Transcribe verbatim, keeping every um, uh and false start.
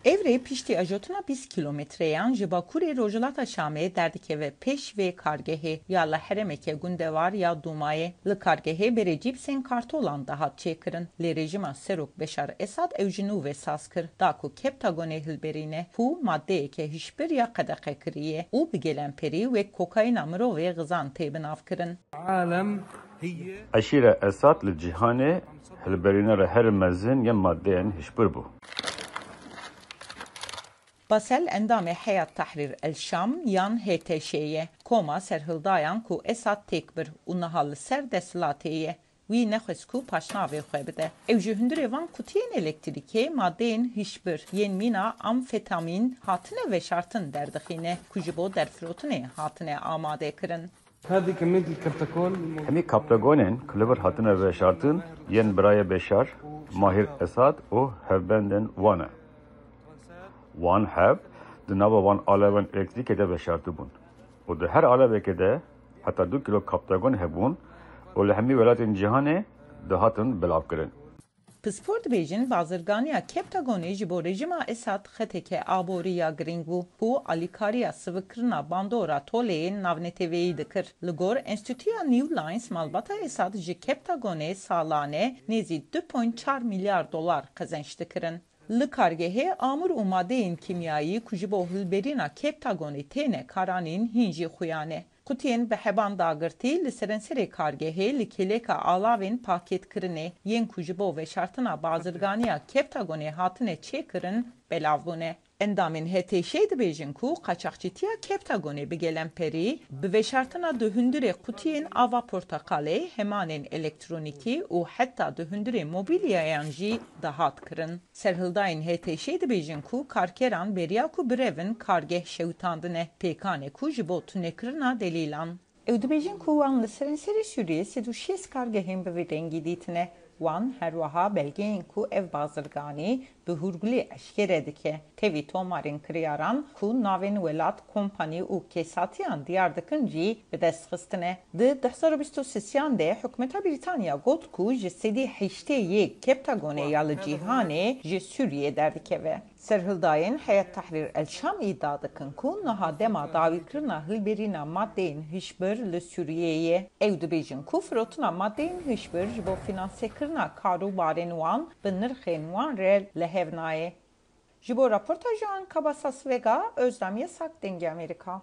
Ev rê piştî ajotina bîst kîlometreyan ji bakurê rojhilata Şamê derdikeve pêş vê kargehê ya li herêmeke gundewar ya Dûmayê. Li kargehê berê cîpsên kartolan dihat çêkirin, lê rejîma Serok Beşar Esad ew ji nû ve saz kir, da ku Keptagonê hilberîne, ku madeyeke hişbir ya qedexe kiriye û bi gelemperî wek kokayîna mirovê xizan tê binavkirin. Eşîra Esad li cîhanê hilberînera herî mezin yên madeyên hişbir bû. Basel endamê Heyat Tahrir el Şam yan H T Ş ye, koma serhildayan ku Esad têk bir û niha li ser desthilatê ye. Wî nexwest ku paşnavê xwe bide. Ew ji hundirê van kutiyên elektrîkê madeyên hişbir yên mîna amfetamîn hatine veşartin derdixîne ku ji bo derfirotinê hatine amadekirin. Hemî kaptagonên ku li vir hatine veşartin yên birayê Beşar, Mahir Esad û hevbendên wan e. Wan hev di nava van alevên elektrîkê de veşartibûn û di her alevekê de heta du kîlo kaptagon hebûn û li hemî welatên cîhanê dihatin belavkirin. Pispor dibêjin bazirganiya Keptagonê ji bo rejîma Esad xeteke aborî ya girîng bû ku alîkariya sivikkirina bandora toleyên navneteweyî dikir. Li gor Enstîtuya New Lines malbata Esad ji Keptagonê salane nêzî du point çar milyar dolar qezenc dikirin. Li kargehê amûr û madeyên kîmyayî ku ji bo hilberîna Keptagonê têne karanîn hîn jî xuya ne. Qutiyên bi heban dagirtî li serenserê kargehê li kêleka alavên pakêtkirinê yên ku ji bo veşartina bazirganiya Keptagonê hatine çêkirin, belav bûne. Endamên H T Ş'ê dibêjin ku qaçaxçîtiya Keptagonê bi gelemperî, bi veşartina di hundirê qutiyên ava porteqalê, hemanên elektronîkî û heta di hundirê mobîlyayan jî dihat kirin. Serhildayên H T Ş'ê dibêjin ku karkeran beriya ku birevin kargeh şewitandine, pêkan e ku ji bo tunekirina delîlan. Ew dibêjin ku wan li seranserê Sûriyê sed û şêst kargehên bi vî rengî dîtine. Wan her wiha belgeyên ku ev bazirganî bi hûrgulî eşkere dike, tevî tomarên kiryaran ku navên welat, kompanî û kesatiyan diyar dikin jî bi dest xistine. Di du hezar û bîst û sêyan de hikûmeta Brîtanya got ku ji sedî heştê yê Keptagonê ya li cîhanê ji Sûriyê derdikeve. Serhildayên Heyet Tehrîr El Şam îdia dikin ku niha dema dawîkirina hilberîna madeyên hişbir li Sûriyê ye. Ew dibêjin ku firotina madeyên hişbir ji bo fînansekirina karûbarên wan bi nirxên wan re li hev nayê. Ji bo raporta Joan Cabasas Vega, Özlem Yasak, Dengê Amerîka.